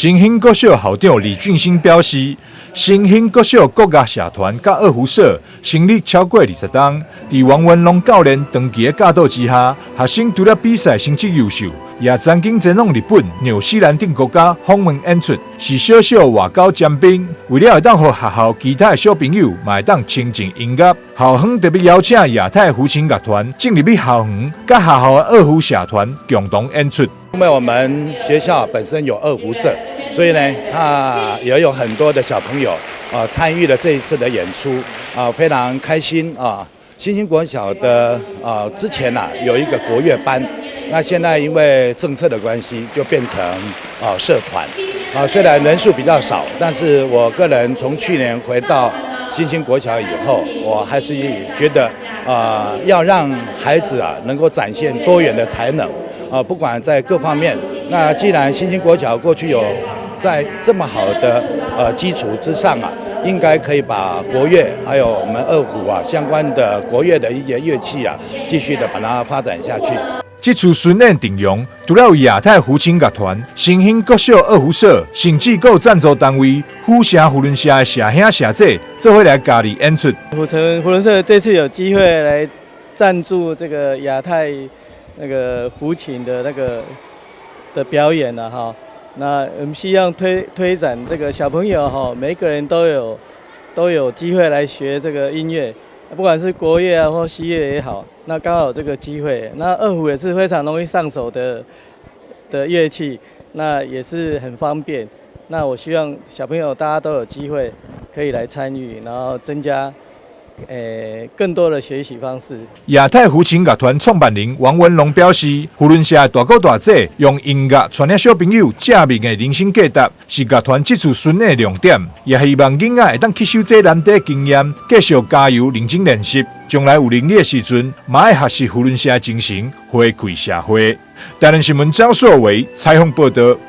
新興國小校長李俊興表示，新興國小國樂社團佮二胡社成立超過20冬，佇王文龍教練長期的教導之下，學生除了比賽成績優秀，也曾經前往日本、紐西蘭等國家訪問演出，是小小外交尖兵。為了會當予學校其他的小朋友嘛會當親近音樂，校方特別邀請亞太胡琴樂團進入去校園，佮學校的二胡社團共同演出。因為我們學校本身有二胡社，所以呢，他也有很多的小朋友啊參與了這一次的演出啊，非常開心啊。新興國小的啊之前啊有一個國樂班，那現在因為政策的關係，就變成啊社團啊。雖然人數比較少，但是我個人從去年回到新興國小以後，我還是覺得啊要讓孩子啊能夠展現多元的才能。啊，不管在各方面，那既然新興國小過去有在這麼好的基礎之上啊，應該可以把國樂還有我們二胡啊相關的國樂的一些樂器啊，繼續的把它發展下去。這次巡演陣容除了有亞太胡琴樂團、新興國小二胡社，甚至閣有贊助單位府城扶輪社的社兄社姐做伙來加入演出。府城扶輪社這次有機會來贊助這個亞太那個胡琴的那個的表演了哈，那我們希望推展這個小朋友哈，每個人都有機會來學這個音樂，不管是國樂啊或西樂也好，那剛好有這個機會。那二胡也是非常容易上手的樂器，那也是很方便。那我希望小朋友大家都有機會可以來參與，然後增加更多的學習方式。亞太胡琴樂團創辦人王文龍表示，扶輪社大哥大姐用音樂帶領小朋友正面的人生價值，是樂團這次巡演的重點。也希望囡仔會當吸收這難得經驗，繼續加油認真練習，將來有能力的時陣，嘛愛學習扶輪社精神，回饋社會。台南新聞張碩偉採訪報道。